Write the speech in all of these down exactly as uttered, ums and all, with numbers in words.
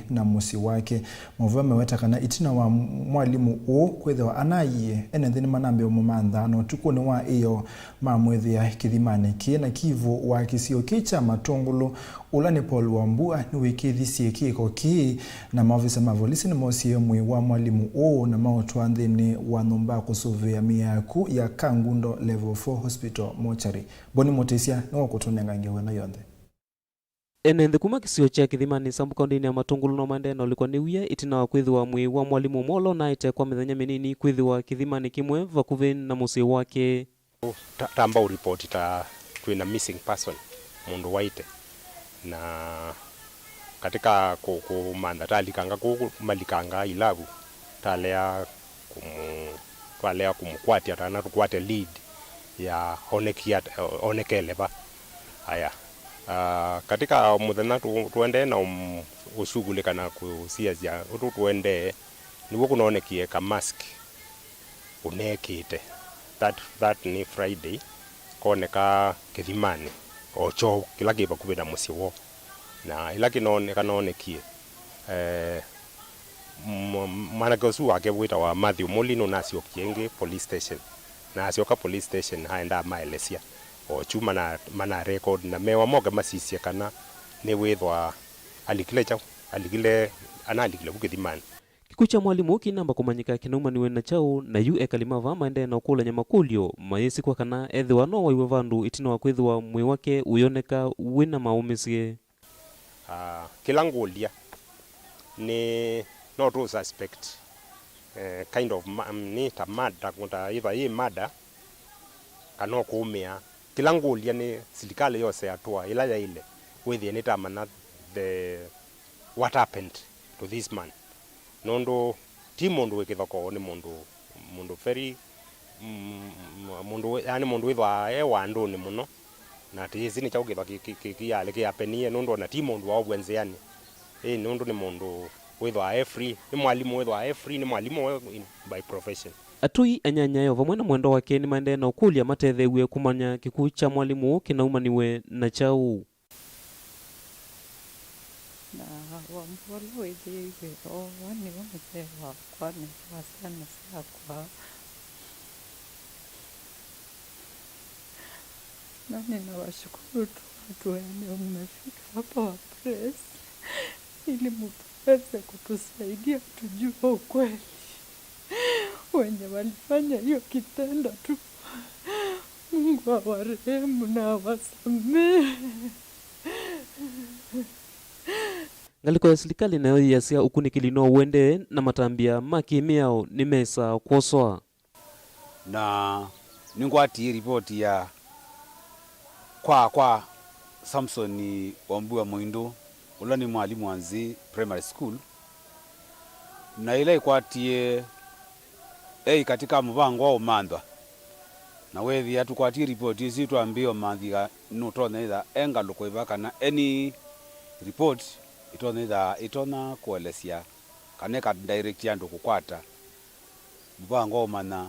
na mũsyĩ wake. Maũvoo meweta kana ĩtina wa mwalimũ ũũ kwĩthĩwa anaiie, ene nthĩ nĩmanambĩĩe ũmũmantha, na ũtukũnĩ wa ĩyoo mamwĩthĩa kĩthimanĩ kĩĩ. Na kivũ wa kĩsio kĩĩ kya Matũngũlũ, ũla nĩ Paul Wambua, nĩwĩkĩĩthisye kĩko kĩĩ, na maovisa ma volisi nĩmoosie mwĩĩ wa mwalimũ ũũ na maũtwaa nthĩnĩ wa nyũmba ya kũsũvĩa mĩĩ ya akw'ũ ya Kangundo Level four Hospital mortuary. Boni Mũtĩsya nĩwe ũkũtũnenga ngewa ĩno yonthe. Ene nthĩ kuma kĩsio kya Kĩthimanĩ, Sambu kaũntĩnĩ ya Matũngũlũ, no maendee na ũlikwa nĩ wia ĩtina wa kwĩthĩwa mwĩĩ wa mwalimũ ũmwe ũla ũnaaĩte kwa mĩthenya mĩnini kwĩthĩwa kĩthimanĩ kĩmwe vakuvĩ na mũsyĩ wake. Ta, tamba ũripoti ta twĩ na missing person, mũndũ waĩte, na katika kũ-, kũmantha talikanga kũu malikanga ilavu, talea kũmũ-, twalea kũmũkwatya tana tũkwate lead ya onekie at-, onekele va. Aya. Ah, katika mũthenya tũ-, tũendee na ũm-, ũshughulika na kũsiasya ũndũ tũendee, nĩw'o kũnonekie ka mask ũnekĩte. That, that nĩ Friday, koneka kĩthimanĩ o kyoo kĩla kĩ vakuvĩ na mũsyĩ woo. Na ĩla kĩnone-, kanonekie, eh, m-, mwanake ũsu wake wĩtawa Matthew Muli nũnasyokie ĩngĩ police station. Na asyoka police station, aenda amaelesya o kyu mana, mana record, na mewa moke masisye kana nĩwĩthwa alikile kyaũ, alikile, analikile vu kĩthimanĩ. Kĩkw'ũ kya mwalimũ ũũ kĩinamba kũmanyĩka kĩnaumaniwe na kyaũ, na yu ekali ma vaa maendee na ũkũlany'a makũlyo mayĩsĩ kwa kana ethĩwa no waiwe vandũ ĩtina wa kwĩthĩwa mwĩĩ wake ũyoneka wĩ na maũmĩsye. Ah, kĩla ngũlya nĩ no tũ suspect, eh, kind of ma-, nĩ ta murder, ta ĩva yĩ murder kana ũkũũmĩa. Kĩla ngũlya nĩ silikalĩ yose atũa ĩla yaĩle wĩthĩe nĩtamanya the, what happened to this man, nũndũ ti mũndũ wĩ kĩthokoo, nĩ mũndũ, mũndũ very, mm, mũndũ wĩ-, yani mũndũ wĩthwaa e wandũnĩ mũno, na tĩyĩsĩ nĩ kyaũ kĩthwa kĩ-, kĩ-, kĩ-, kĩyalĩ kĩapenie, nũndũ ona ti mũndũ waovw'a nzĩanĩ. Ĩĩ, nũndũ nĩ mũndũ wĩthwaa e free, nĩ mwalimũ wĩthwaa e free, nĩ mwalimũ we in, by profession. Atũi, anyanyae o vamwe na mwendwa wake nĩmaendee na ũkũlya matetheew'e kũmanya kĩkw'ũ kya mwalimũ ũũ kĩnaumaniwe na kyaũ. Na Wambua ũla wĩthĩĩwe oowa nĩwe mũthee wakwa, nĩ wa syana syakwa. Na ninawashukuru tu watu wenye mmefika hapa wa press ili mkaweze kutusaidia tujue ukweli. Wenye walifanya hiyo kitendo tu, Mungu awarehemu na awasamehe. Ngalĩko ya silikalĩ nayo yĩasya ũkunĩkĩli no ũendee na matambya ma kĩ-mĩao nĩmesaa kwoswa. Na nĩngwatie ripoti ya kwaa kwa Samson Wambua Mũindũ, ũla nĩ mwalimũ wa Nzĩ Primary School, na ĩla ĩkwatie eĩ katĩ ka mũvango wa ũmanthwa. Na weethĩa tũkwatie ripoti ĩsu, twambĩĩa ũmanthika nũtonya ĩtha e ngalũko ĩva kana any report ĩtonya ĩtha ĩtonya kũelesya kana ĩka direct andũ kũkwata mũvango wa ũmanya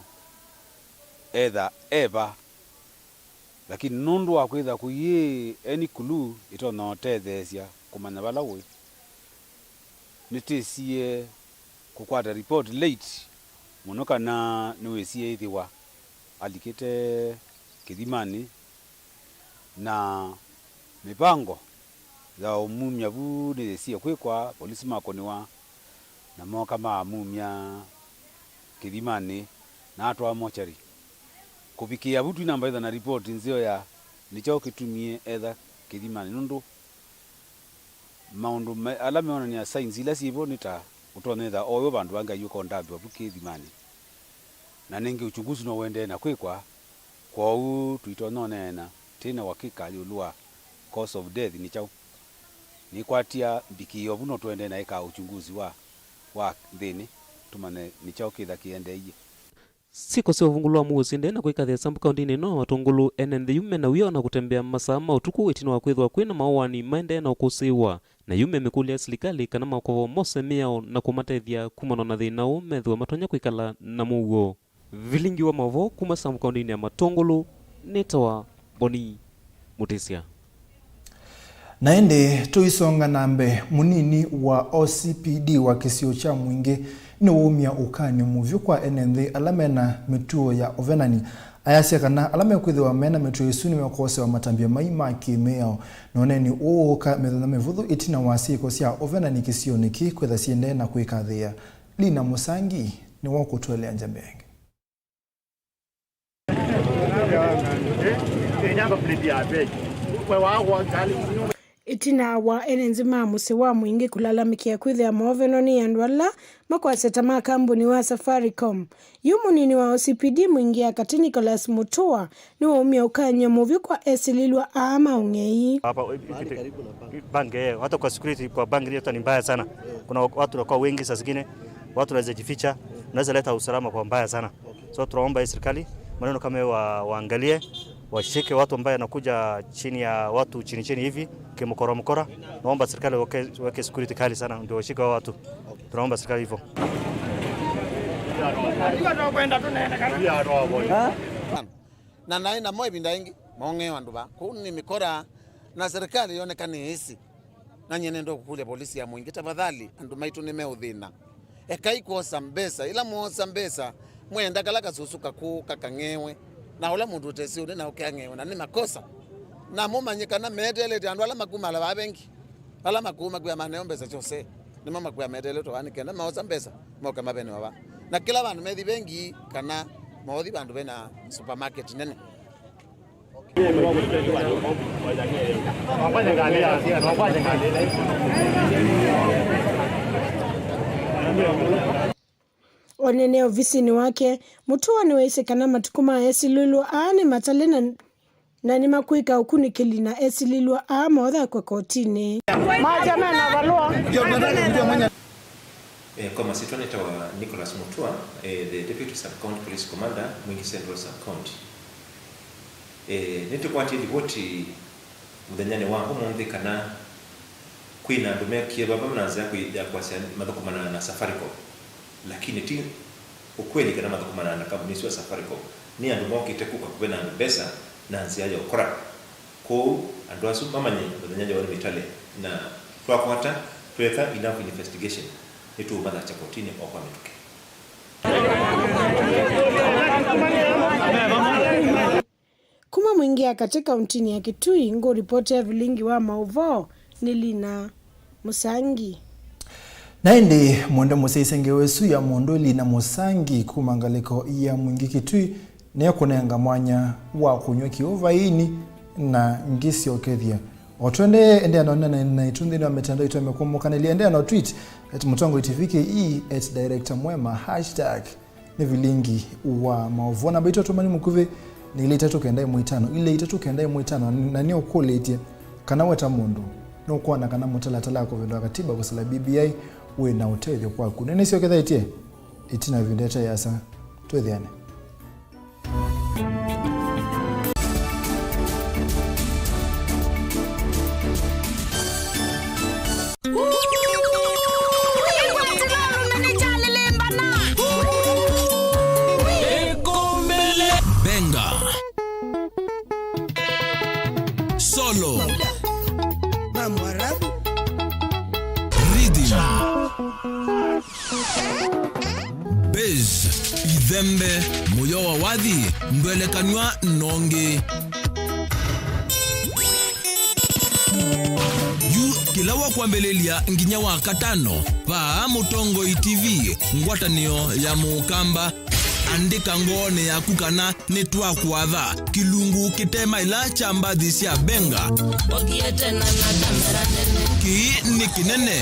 etha e va. Lakini nũndũ wa kwĩtha kũyĩ any clue ĩtonya ũtetheesya kũmanya vala ũĩ, nĩtĩsie kũkwata report late mũno kana nĩwĩsie ĩthĩwa alikĩte kĩthimanĩ, na mĩvango ya ũmumya vu nĩyĩsie kwĩkwa, polisi makũnĩwa na mooka maamumya kĩthimanĩ na atwaa mochari. Kũvikĩĩa vu twinamba ĩtha na ripoti nzeo ya nĩ kyaũ kĩtumie etha kĩthimanĩ, nũndũ maũndũ me-, ala meonany'a signs ila syĩ vo nĩ ta ũtonya ĩtha oyo vandũ vangĩ ayũka ũndambĩwa vu kĩthimanĩ, na nĩngĩ uchunguzi no ũendee na kwĩkwa. Kwoou tũitonya ũneena twĩ na ũakika ĩũlũ wa cause of death nĩ kyaũ. Nĩkwatia mbikie o vu no tũendee na ĩka uchunguzi wa, wa nthĩnĩ tũmanye nĩ kyaũ kĩtha kĩendeeie. Syĩko sya ũvungũlo wa mũuo syĩendee na kwĩkathĩa Sambu kaũntĩnĩ ĩno ya Matũngũlũ, ene nthĩ yu mena wia ona kũtembea masaa ma ũtukũ ĩtina wa kwĩthĩwa kwĩ na maũani maendee na ũkũsĩĩwa, na yu memĩkũlya silikalĩ kana makovo mose mĩao na kũmatethya kumana na thĩna ũũ methĩwe matonya kwĩkala na mũuo. Vilingi wa maũvoo kuma Sambu kaũntĩnĩ ya Matũngũlũ, nĩtawa Boni Mũtĩsya. Na ĩndĩ tũisonga na mbee, mũnini wa O C P D wa kĩsio kya Mwingĩ nĩwaumya ũkany'o mũvyũ kwa ene nthĩ ala mena mĩtuo ya ũvenani. Ayasya kana ala mekwĩthĩwa mena mĩtuo ĩsu nĩmekosewa matambya mai ma kĩ-mĩao. Na ũneeni ũũ ũũka mĩthenya mĩvũthũ ĩtina wa syĩko sya ũvenani kĩsionĩ kĩĩ kwĩtha syĩendee na kwĩkathĩĩa. Lina Mũsangi nĩwe ũkũtũelea nja mbee ĩngĩ. Ĩtina wa ene nthĩ ma mũsyĩ wa Mwingĩ kũlalamĩkĩa kwĩthĩa moovenwa nĩ andũ ala makwasya ta ma kambuni wa Safaricom, yu mũnini wa O C P D Mwingĩ ya katĩ Nicholas Mutua nĩwaumya ũkany'o mũvyũ kwa esilĩlw'a aa ma ũng'ei. Hapa, eh, bank, eh, hata kwa security kwa bank ndio ni mbaya sana. Kuna watu wanakuwa wengi saa zingine, watu wanaweza jificha, unaweza leta usalama kwa mbaya sana. So tunaomba hii serikali, maneno kama hiyo wa-, waangalie, washike watu ambaye wanakuja chini ya watu chini chini hivi, kimkora mkora. Naomba serikali weke, weke security kali sana, ndio washike hao watu. Tunaomba serikali hivyo. Na naĩ namo ĩvinda ĩngĩ, maong'eo andũ va. Kũu nĩ mĩkora, na serikali yoneka nĩ ĩsĩ. Na nyie nĩenda kũkũlya polisi ya Mwingĩ, tafadhali, andũ maitũ nĩmeũthĩna. Ekai kwosa mbesa. Ĩla mwosa mbesa, mwenda kala kasũsũ kakũũ kakang'ewe, na ũla mũndũ ũtesĩ ũnĩ na ũkeang'ewe, na nĩ makosa. Na mũmanye kana meteelete andũ ala makumala vaa vengi, ala makũũ makwĩa maneo mbesa syose, nĩmo makwĩa meteeletwe vaa nĩ kenda maosa mbesa, moke mavenewa vaa. Na kĩla vandũ methi vengi kana maothi vandũ vena supermarket nene. O nene ovisinĩ wake, Mutua nĩwaisye kana matukũ ma esilĩlw'a aa nĩ matale na, na nĩmakwĩka ũkunĩkĩli na esilĩlw'a aa mothakwe kotinĩ. Macha mena valũa. Eh, kwa masitwa nĩtawa Nicholas Mutua, eh, the Deputy Sub-County Police Commander, Mwingi Central Sub-County. Eh, nĩtũkwatie livoti mũthenyanĩ wa ũmũnthĩ kana kwĩ na andũ mekie vava na nzĩa kwĩ-, ya kwasya mathũkũmanaa na Safaricom, lakini ti ũkweli kana mathũkũmanaa na kambuni ĩsu ya Safaricom. Nĩ andũ mokĩte kũka kũvena andũ mbesa na nzĩa ya ũkora. Kwoou andũ asu mamanye mũthenya yoo nĩ mĩtale, na twakwata, tweka enough investigation, nĩtũũmathakya kotinĩ o kwa mĩtũkĩ. Kuma Mwingi ya katĩ kauntinĩ ya Kitui, ngũripoti ya vilingi wa maũvoo nĩ Lina Musangi. Na ĩndĩ mwende mũsyaisye ngewa ĩsu ya mũndũ Lina Musangi kuma ngalĩko ya Mwingi Kitui, nĩyo kũnenga mwanya wa kũnyw'a kĩw'ũ vaĩnĩ na ngĩsyokethya. O twende, endeea na ũnene naitũ nthĩnĩ wa mĩtandao itũ ya mĩkũmũkanĩlya, endeea na tweet at Mũtongoi T V K E, at Director Mwema, hashtag nĩ vilingi wa maũvoo. Namba itũ ya ũtũmani mũkuvĩ nĩ ilĩ itatũ kenda ĩmwe itano, ilĩ itatũ kenda ĩmwe itano, na nĩũkũlĩtye kana we ta mũndũ nũkwona kana mũtalatala wa kũvĩndũa katiba kũsila B B I wĩ na ũtethyo kwaku. Nĩnĩsyokethaĩtye ĩtina ĩvinda ĩte yĩasa. Twĩthĩane. Benga. Solo. Rhythm. Bass, ithembe, mũyo wa wathi, ndwelekanw'a nongi. Yu kĩla wa kwambĩlĩlya nginya wa katano, vaa Mũtongoi T V, ngwatanĩo ya Mũkamba. Andĩka ngoonĩ yaku kana nĩtwakwatha kĩlungu kĩtemaĩla kya mbathi sya Benga. Ũthiĩte na na kamera nene. Kĩĩ nĩ kĩnene.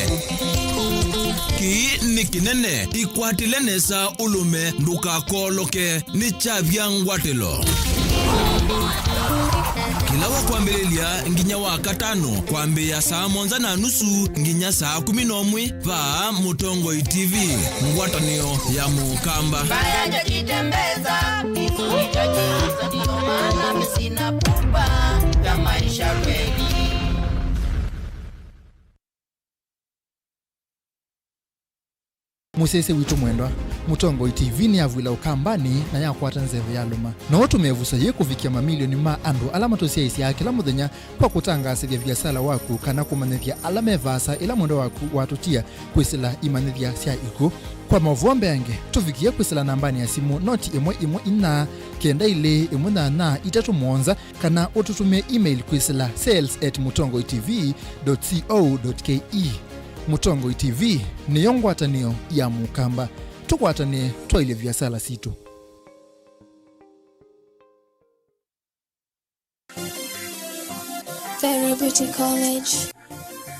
Kĩĩ nĩ kĩnene. Ĩkwatĩle nesa ũlũme ndũkakooloke. Nĩ kyavya ngwatĩlo. Kĩla wa kwambĩlĩlya nginya wa katano, kwambĩĩa saa mũonza na nusu nginya saa kũmi na ũmwe, vaa Mũtongoi T V, ngwatanĩo ya Mũkamba. Mbaya ndio jitembeza, kifo hicho kiusa, ndio maana mimi sina pupa ya maisha kweli. Mũsyaĩĩsya witũ mwendwa, Mũtongoi T V nĩyavw'ĩla Ũkambanĩ na yakwata nzeve ya lũma. No ũtũme ĩvuso yĩĩ kũvikĩa mamilioni ma andũ ala matũsyaĩĩsyaa kĩla mũthenya kwa kũtangaasĩthya viasala waku kana kũmanyĩthya ala me vaasa ĩla mwendwa waku watũtia kwĩsĩla imanyĩthya sya ikw'ũ. Kwa maũvoo mbeange, tũvikĩe kwĩsĩla nambanĩ ya simũ noti ĩmwe ĩmwe inya kenda ilĩ ĩmwe nyanya itatũ mũonza, kana ũtũtũmĩe email kwĩsĩla sales at mũtongoi T V dot co dot K E. Mũtongoi T V nĩyo ngwatanĩo ya Mũkamba. Tũkwatanĩe twaĩlye viasala sitũ. Vera Beauty College.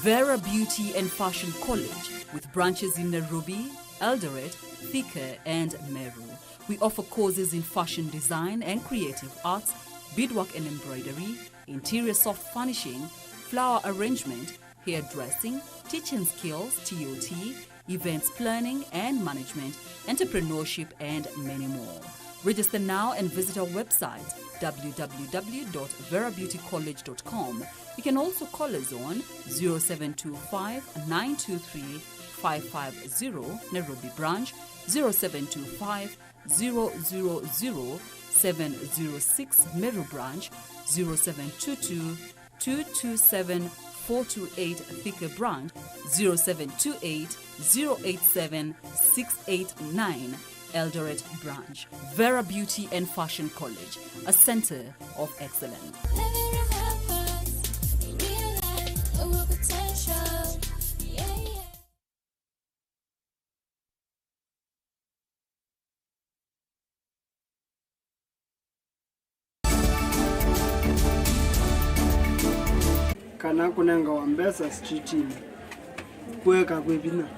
Vera Beauty and Fashion College, with branches in Nairobi, Eldoret, Thika, and Meru. We offer courses in fashion design and creative arts, beadwork and embroidery, interior soft furnishing, flower arrangement, hairdressing, teaching skills, T O T, events planning and management, entrepreneurship, and many more. Register now and visit our website, w w w dot vera beauty college dot com. You can also call us on zero seven two five, nine two three, five five zero, Nairobi branch, zero seven two five, zero zero zero, seven zero six, Meru branch, zero seven two two, two two seven, four two eight, Thika branch, zero seven two eight, zero eight seven, six eight nine, Eldoret branch. Vera Beauty and Fashion College, a center of excellence. Kana kũnengawa mbesa streetinĩ kũeka kwĩ vinya.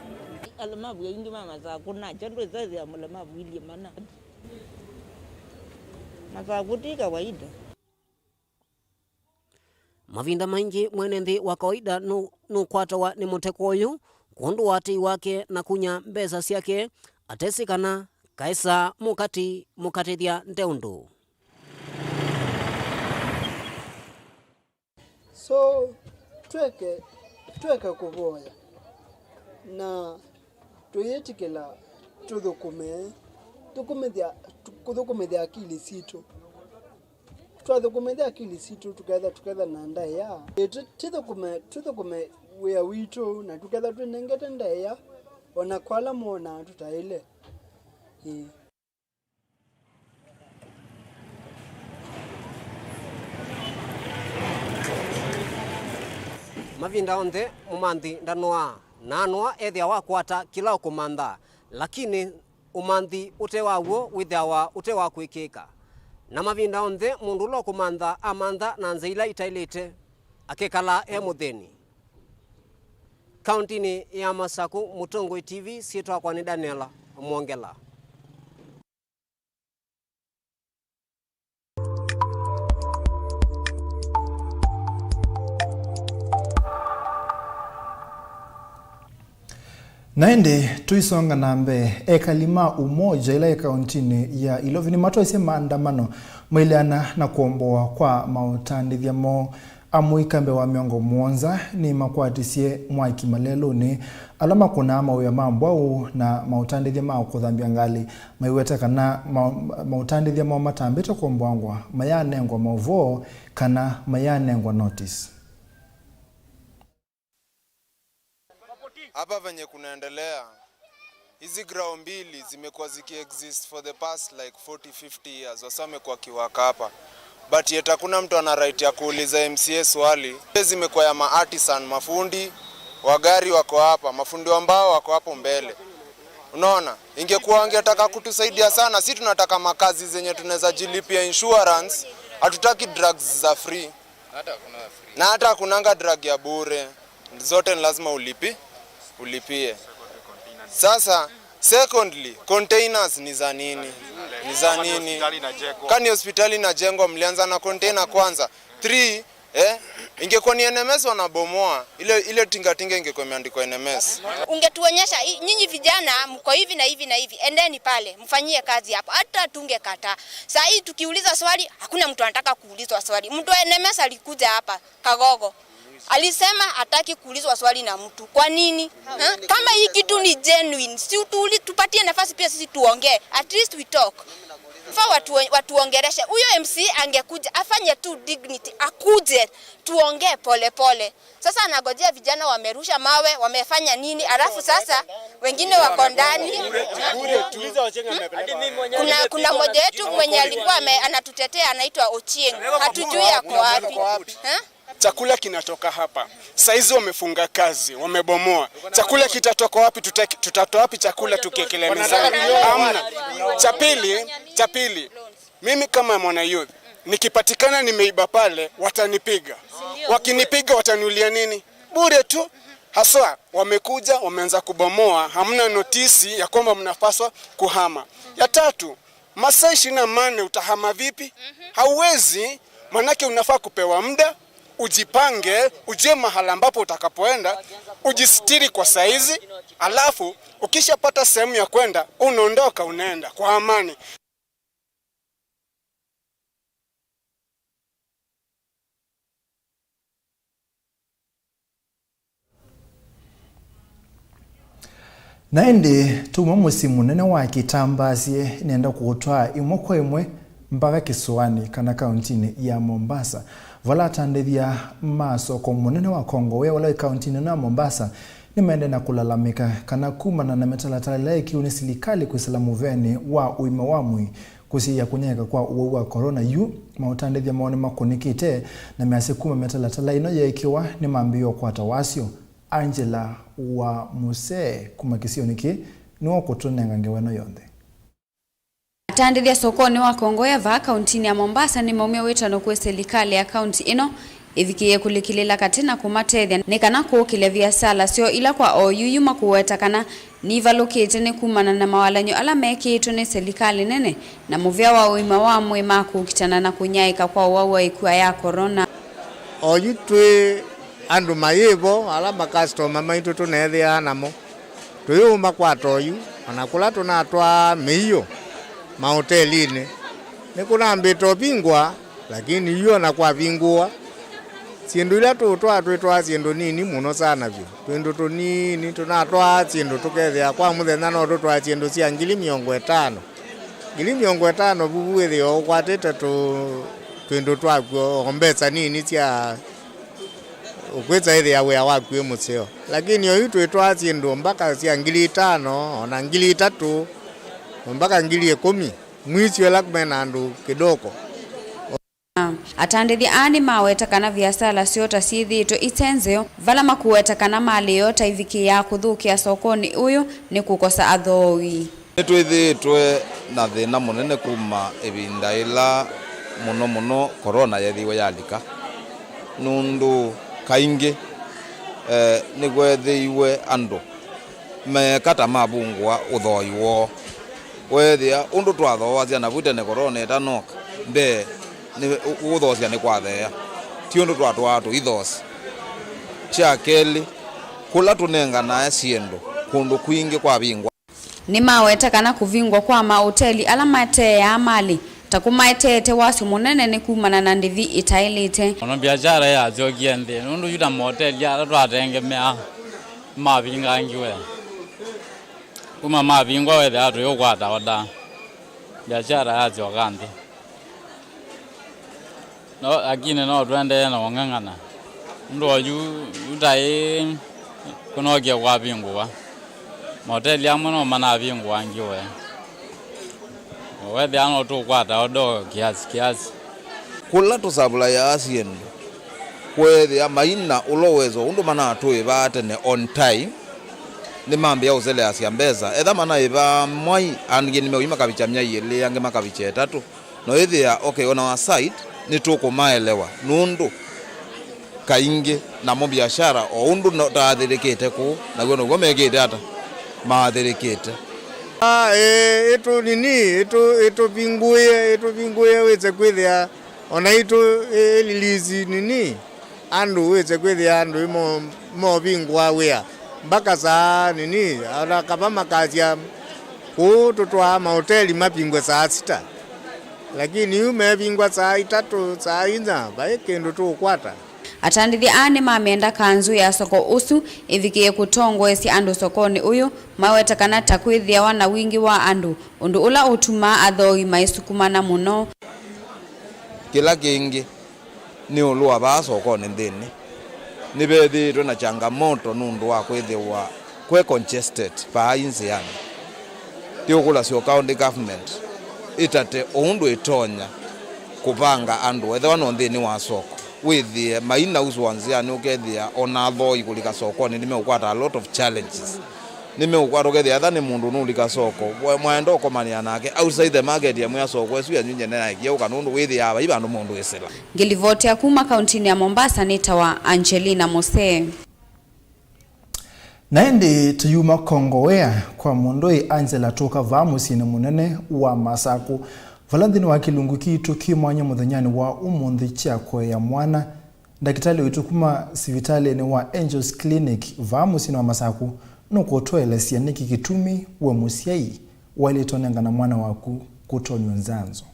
Alemavu aingĩ ma Masaku nakya ndwĩsethĩa mũlemavu ilyĩ mana. Masaku ti kawaida. Mavinda maingĩ mwene nthĩ wa kawaida nũ-, nũkwatawa nĩ mũteko ũyũ kwondũ wa tei wake na kunya mbesa syake atesĩ kana kaĩsaa mũkati mũkatĩthya ndeũndũ. So, tweke, tweke kũvoya na tũyĩtĩkĩla tũthũkũme, thũkũmĩthya, kũthũkũmĩthya akili sitũ. Twathũkũmĩthya akili sitũ, tũketha, tũketha na ndaĩa. Ĩ, tũ-, tũthũkũme, tũthũkũme wĩa witũ, na tũketha twĩnengete ndaĩa, o na kwa ala monaa tũtaĩle. Ĩ. Mavinda onthe mũmanthi ndanoaa, na anoa ethĩawa akwata kĩla ũkũmantha, lakini ũmanthi ũte wa w'o wĩthĩawa ũte wa kwĩkĩĩka. Na mavinda onthe mũndũ ũla ũkũmantha amantha na nzĩa ila itaĩlĩte, akekala e mũthĩni. Kauntinĩ ya Masaku, Mũtongoi T V, syĩtwa yakwa nĩ Daniela Mwongela. Na ĩndĩ tũisonga na mbee, ekali ma Umoja ĩla ĩ kauntinĩ ya Ilovi nĩmatwaisye maandamano maileana na kũombowa kwa maũtandĩthya moo. Amũika mbee wa mĩongo mũonza nĩmakwatisye mwaki malelũnĩ ala makũnaa mawĩa ma mbwaũ na maũtandĩthya ma kũthambya ngalĩ, maiweta kana ma-, maũtandĩthya moo matambĩte kũmboangwa mayanengwa maũvoo kana mayanengwa notice. Hapa venye kunaendelea, hizi grao mbili zimekuwa zikiexist for the past, like, forty, fifty years. Wasa wamekuwa wakiwaka hapa. But yet hakuna mtu ana right ya kuuliza M C A swali. Zimekuwa ya ma artisan, mafundi wa gari wako hapa, mafundi wa mbao wako hapo mbele. Unaona? Ingekuwa wangetaka kutusaidia sana, si tunataka makazi zenye tunaweza jilipia insurance, hatutaki drugs za free. Na hata hakunanga drug ya bure, zote ni lazima ulipi, ulipie. Sasa, secondly, containers ni za nini? Ni za nini? Kani hospitali inajengwa, mlianza na container kwanza. Three, eh, ingekuwa ni N M S wanabomoa, ile, ile tingatinga ingekuwa imeandikwa N M S. Ungetuonyesha, "Hii, nyinyi vijana mko hivi na hivi na hivi, endeni pale, mfanyie kazi hapo." Hata tungekataa. Saa hii tukiuliza swali, hakuna mtu anataka kuulizwa swali. Mtu wa N M S alikuja hapa, Kagogo. Alisema hataki kuulizwa swali na mtu. Kwa nini? Ha? Kama hii kitu ni genuine, si utuli-, tupatie nafasi pia sisi tuongee. At least we talk. Fa watu, watuongereshe. Huyo M C A angekuja, afanye tu dignity, akuje, tuongee pole pole. Sasa anagojea vijana wamerusha mawe, wamefanya nini? Alafu sasa wengine wako ndani. Kuna, kuna mmoja wetu mwenye alikuwa ame-, anatutetea, anaitwa Ochieng. Hatujui ako wapi. Ha? Chakula kinatoka hapa. Saizi wamefunga kazi, wamebomoa. Chakula kitatoka wapi? Tuta-, tutatoa wapi chakula tukiekelee mezani? Hamna. Cha pili, cha pili, mimi kama mwana youth, nikipatikana nimeiba pale, watanipiga. Wakinipiga, wataniulia nini? Bure tu. Haswa, wamekuja, wameanza kubomoa, hamna notisi ya kwamba mnapaswa kuhama. Ya tatu, masaa ishirini na manne utahama vipi? Hauwezi, manake unafaa kupewa muda, ujipange, ujue mahala ambapo utakapoenda, ujisitiri kwa saizi, alafu ukishapata sehemu ya kwenda, unaondoka, unaenda kwa amani. Na ĩndĩ, tuma mũsyĩ mũnene wa Kĩtambasye nĩenda kũũtwaa ĩmwe kwa ĩmwe mpaka kĩsũanĩ kana kauntinĩ ya Mombasa, vala atandĩthya ma soko mũnene wa Kongowea ũla wĩ kauntinĩ ĩno ya Mombasa nĩmaendee na kũlalamĩka kana kumana na mĩtalatala ĩla ĩkiwe nĩ silikalĩ kwĩsĩla mũvyanĩ wa ũima wa mwĩĩ, kũsiĩĩa kũnyaĩĩka kwa ũwau wa corona yu, maũtandĩthya moo nĩmakũnĩkĩte, na measya kuma mĩtalatala ĩno yeekĩwa nĩmambĩĩe ũkwata wasyo. Angela wa Mũsee kuma kĩsionĩ kĩĩ nĩwe ũkũtũnenga ngewa ĩno yonthe. Atandĩthya sokonĩ wa Kongowea vaa kauntinĩ ya Mombasa nĩmaumya wĩtano kwĩ silikalĩ ya kaunti ĩno ĩvikĩĩe kũlikĩlĩĩla katĩ na kũmatethya nĩ kana kũũkĩlya viasala syoo ila kwa oyu yu makũweta kana nivalũkĩte nĩ kumana na mawalany'o ala mekĩĩtwe nĩ silikalĩ nene na mũvĩa wa ũima wa mwĩĩ ma kũkitana na kũnyaĩĩka kwa ũwau wa ĩkua ya corona. Oyu twĩ andũ mayĩvo, ala makasitoma maitũ tũneethĩaa namo, tũyĩũmakwata oyu, o na kũla tũnatwaa mĩio maũtelinĩ. Nĩkũnambĩte ũvingwa, lakini yu o na kwavingũwa. Syĩndũ ila tũũtwaa twĩtwaa syĩndũ nini mũno sana vyũ. Twĩndũ tũnini, tũnatwaa syĩndũ tũkethĩa kwa mũthenya no tũtwae syĩndũ sya ngili mĩongo ĩtano. Ngili mĩongo ĩtano vuvu wĩthĩwa ũkwatĩte tũ-, twĩndũ twakw'o, o mbesa nini sya ũkwĩsa ĩthĩa wĩa waku wĩ mũseo. Lakini oyu twĩtwaa syĩndũ mbaka sya ngili itano, o na ngili itatũ, mbaka ngili ĩkũmi. Mwisyo ĩla me na andũ kĩdoko. Atandĩthya aa nĩmaweta kana viasala syoo ta syĩthĩĩtwe ite nzeo, vala makũweta kana malĩ yoo ta ivikĩĩaa kũthũkĩa sokonĩ ũyũ nĩ kũkosa athooi. Nĩtwĩthĩĩtwe na thĩna mũnene kuma ĩvinda ĩla mũno mũno corona yeethĩiwe yalika, nũndũ kaingĩ, eh, nĩkweethĩiwe andũ meeka ta mavungũa ũthoi woo. Weethĩa ũndũ twathooasya navu tene corona ĩtanoka, mbee, nĩ, ũ-, ũthoosya nĩ kwatheea. Ti ũndũ twatwaa tũithoosya. Kya kelĩ, kũla tũnenganae syĩndũ, kũndũ kwingĩ kwavingwa. Nĩmaweta kana kũvingwa kwa maũteli ala mateeaa malĩ ta kũmaeteete wasyo mũnene nĩ kumana na ndĩvi ĩtaĩlĩte. Ona mbiasyala yasyokie nthĩ, nũndũ yu ta maũteli ala twatengemeaa mavingangiwe. Kuma mavingwa, wethĩa tũyũkwata oda, mbiasyala yasyoka nthĩ. No, lakini no tũendee na ũng'ang'ana. Ũndũ oyu, yu ta ĩ, kũnookie kwavingũwa. Maũteli amwe no manavingũangiwe. Wethĩa no tũkwata oda kiasi kiasi. Kũla tũsavulayaa syĩndũ, kweethĩa maina ũla ũwezo ũndũ manatũĩvaa tene on time, nĩmambĩĩa ũseleasya mbesa. Etha manaĩvaa mwai, angĩ nĩmeũi makavikya myai ĩlĩ, angĩ makavikya ĩtatũ. No ĩthĩa, okay, on our side, nĩtũkũmaelewa, nũndũ kaingĩ namo mbiasyala o ũndũ no-, taathĩlĩkĩte kũu, naw'o now'o mekĩte ata? Maathĩlĩkĩte. Ah, eh, ĩtũ nini, ĩtũ, ĩtũvingũĩe, ĩtũvingũĩe wĩse kwĩthĩa, o naitũ ĩ-, ĩlilisi nini, andũ wĩse kwĩthĩa andũ imo-, movingũa wĩa, mbaka saa nini, ona kava makasya kũu tũtwaa maũteli mavingwe saa sita. Lakini yu mevingwa saa itatũ, saa inya, vai kĩndũ tũũkwata. Atandĩthya aa nĩmamenda kanzũ ya soko ũsu ĩvikĩe kũtongoesya andũ sokonĩ ũyũ, maweta kana ta kwĩthĩawa na wingĩ wa andũ, ũndũ ũla ũtumaa athooĩ maisukumana mũno. Kĩla kĩngĩ, nĩ ũlũ wa vaa sokonĩ nthĩnĩ, nĩvethĩĩtwe na changamoto nũndũ wa kwĩthĩwa kwe congested vaa nzĩanĩ. Ti ũkũlasya o county government ĩtate o ũndũ ĩtonya kũvanga andũ, ethĩwa no nthĩnĩ wa soko, wĩthĩe mainausũa nzĩanĩ, ũkethĩa ona athooĩ kũlika sokonĩ nĩmeũkwata a lot of challenges. Nĩmeũkwata ũkethĩa etha nĩ mũndũ nũlika soko, mwa-, mwaenda ũkomanĩa nake outside the market yamwĩa soko ĩsu yenyu nyene yaekie ũka nũndũ wĩthĩaa vai vandũ mũndũ wĩsĩla. Ngĩlivotea kuma kauntinĩ ya Mombasa nĩtawa Angelina Mose. Na ĩndĩ tũyuma kongowea kwa mũndũĩ Angela tũka vaa mũsyĩnĩ mũnene wa Masakũ, vala nthĩnĩ wa kĩlungu kitũ kĩ mwanya mũthenyanĩ wa ũmũnthĩ kya kũea mwana, ndakĩtalĩ witũ kuma sivitalĩnĩ wa Angels Clinic vaa mũsyĩnĩ wa Masakũ nũkũtũelesya nĩkĩ kĩtumi we mũsyai waĩlĩte ũnengana mwana waku kũtonywa nzanzo.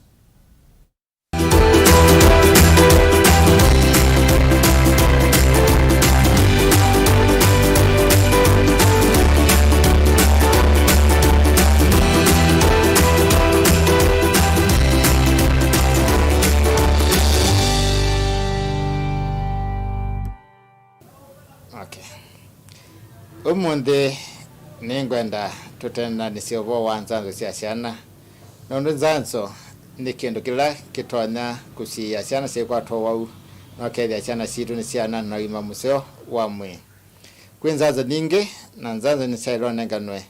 Okay. Ũmũnthĩ nĩngwenda tũtenanĩsye ũvoo wa nzanzo sya syana, nũndũ nzanzo nĩ kĩndũ kĩla kĩtonya kũsiĩĩa syana syĩkwatwa ũwau, na ũkethĩa syana sitũ nĩsyaana na ũima mũseo wa mwĩĩ. Kwĩ nzanzo nyingĩ, na nzanzo nĩsyaĩlwe ũnenganwe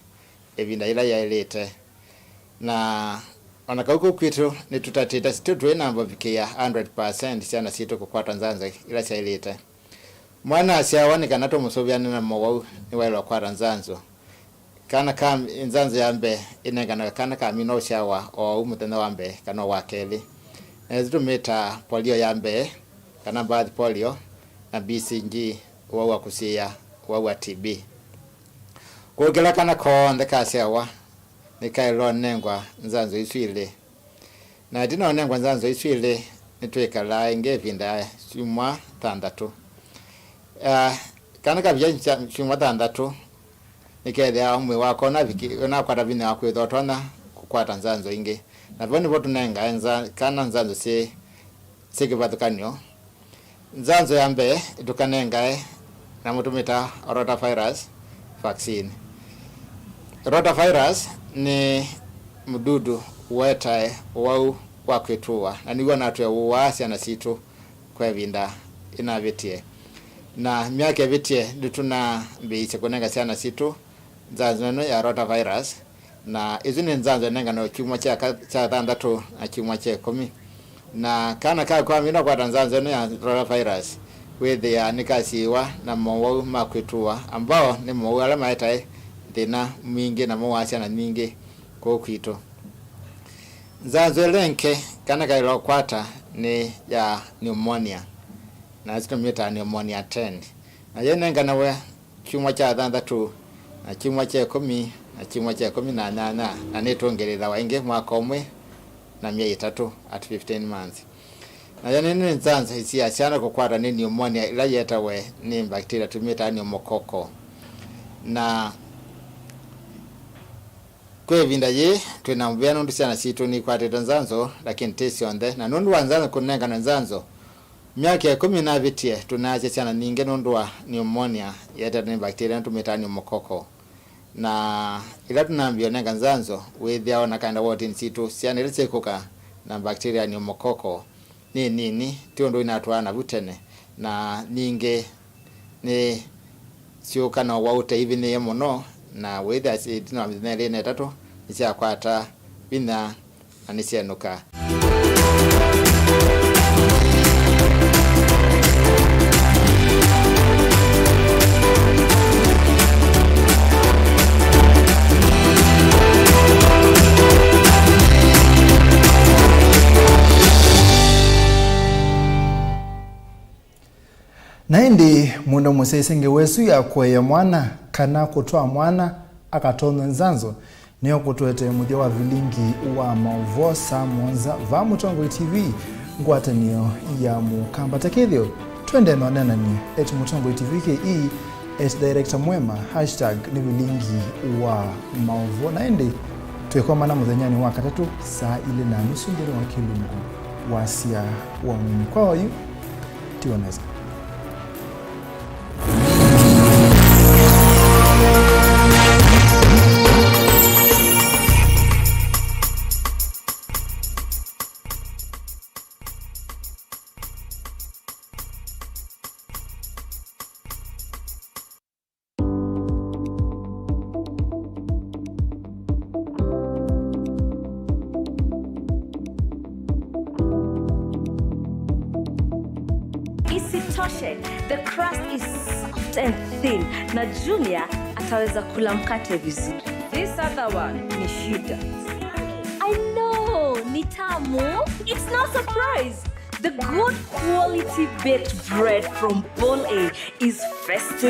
ĩvinda yĩla yaĩlĩte. Na o na kau kũu kwitũ nĩtũtatĩte, sitũ tũĩ namba ũvikĩĩa hundred percent syana sitũ kũkwata nzanzo ila syaĩlĩte. Mwana asyawa nĩ kana tũmũsũvĩane na mowau nĩwaĩlwa kwata nzanzo. Kana ka, nzanzo ya mbee ĩnenganawe kana kamina ũsyawa o ũu mũthenya wa mbee kana o wa kelĩ. Na ĩsu tũmĩtaa polio ya mbee, kana birth polio, na B C G, ũwau wa kũsiĩĩa, ũwau wa T B. Kwoou kĩla kana konthe kasyawa nĩkaĩlwa ũnengwa nzanzo isu ilĩ. Na ĩtina wa ũnengwa nzanzo isu ilĩ, nĩtwĩkalaa ĩngĩ ĩvinda ya syumwa thanthatũ. Ah, kana kavikia sya-, syumwa thanthatũ, nĩkethĩawa mwĩĩ wako ũnaviki-, ũnakwata vinya wa kwĩthwa ũtonya kũkwata nzanzo ingĩ. Na vo nĩvo tũnengae nza-, kana nzanzo syĩ, syĩ kĩvathũkany'o. Nzanzo ya mbee tũkanengae na mũtumĩta rotavirus vaccine. Rotavirus nĩ mũdudu ũetae ũwau wa kwĩtũa, na nĩw'o natwĩa ũũaa syana sitũ kwa ĩvinda ĩnavĩtie. Na myaka ĩvĩtie nĩtũnambĩĩisye kũnenga syana sitũ nzanzo ĩno ya rotavirus, na ĩsu nĩ nzanzo ĩnenganawa kyumwa kya ka-, kya thanthatũ na kyumwa kya ĩkũmi. Na kana kakwamina kwata nzanzo ĩno ya rotavirus, wĩthĩaa nĩkasiĩĩwa na mowau ma kwĩtũa, ambao nĩ mowau ala maetae thĩna mwingĩ na moaa syana nyingĩ kũu kwitũ. Nzanzo ĩla ĩngĩ kana kaĩlwa kwata nĩ ya pneumonia, na ĩsu tũmĩtaa pneumonia ten. Nayo ĩnenganawe kyumwa kya thanthatũ, na kyumwa kya ĩkũmi, na kyumwa kya ĩkũmi na nyanya, na nĩtũngĩlĩĩlawa ĩngĩ mwaka ũmwe na myei ĩtatũ, at fifteen months. Nayo nĩ, nĩ nzanzo ĩsiĩĩa syana kũkwatwa nĩ pneumonia ĩla yĩetawe nĩ mbakteria tũmĩtaa pneumococcal. Na kwa ĩvinda yĩĩ, twĩ na mũvea nũndũ syana sitũ nĩikwatĩtwe nzanzo, lakini ti syonthe. Na nũndũ wa nzanzo kũnenganwe nzanzo, myaka ĩkũmi navĩtie, tũnaasya syana nyingĩ nũndũ wa pneumonia yetetwe nĩ mbakteria ĩla tũmĩtaa pneumococcal. Na ĩla tũnambĩĩa ũnenga nzanzo, wĩthĩawa na kaenda wotini sitũ, syana ila syĩkũka na mbakteria ya pneumococcal nĩ nini, ti ũndũ inatwaa navu tene, na ningĩ nĩ syũka na ũwau ũtaivinĩĩe mũno, na wĩthĩa ĩtina wa mĩthenya ĩlĩ na ĩtatũ nĩsyakwata vinya na nĩsyenũka. Na ĩndĩ mũndũ mũsyaĩĩsya ngewa ĩsu ya kũea mwana kana kũtwaa mwana akatonywe nzanzo nĩyo kũtũetee mũthya wa vilingi wa maũvoo saa mũonza vaa Mũtongoi T V, ngwatanĩo ya Mũkamba. Ta kĩthĩo, Twende na ũneenany'a at Mũtongoi T V K E, at Director Mwema, hashtag nĩ vilingi wa maũvoo. Na ĩndĩ twĩkomana mũthenyanĩ wa katatũ saa ilĩ na nusu nthĩnĩ wa kĩlungu Wasya wa Mwini. Kwa oyu, tiwa nesa. Isitoshe, the crust is soft and thin, na Junior ataweza kula mkate vizuri. This other one ni shida. I know, ni tamu. It's no surprise. The good quality baked bread from Bol A is festive.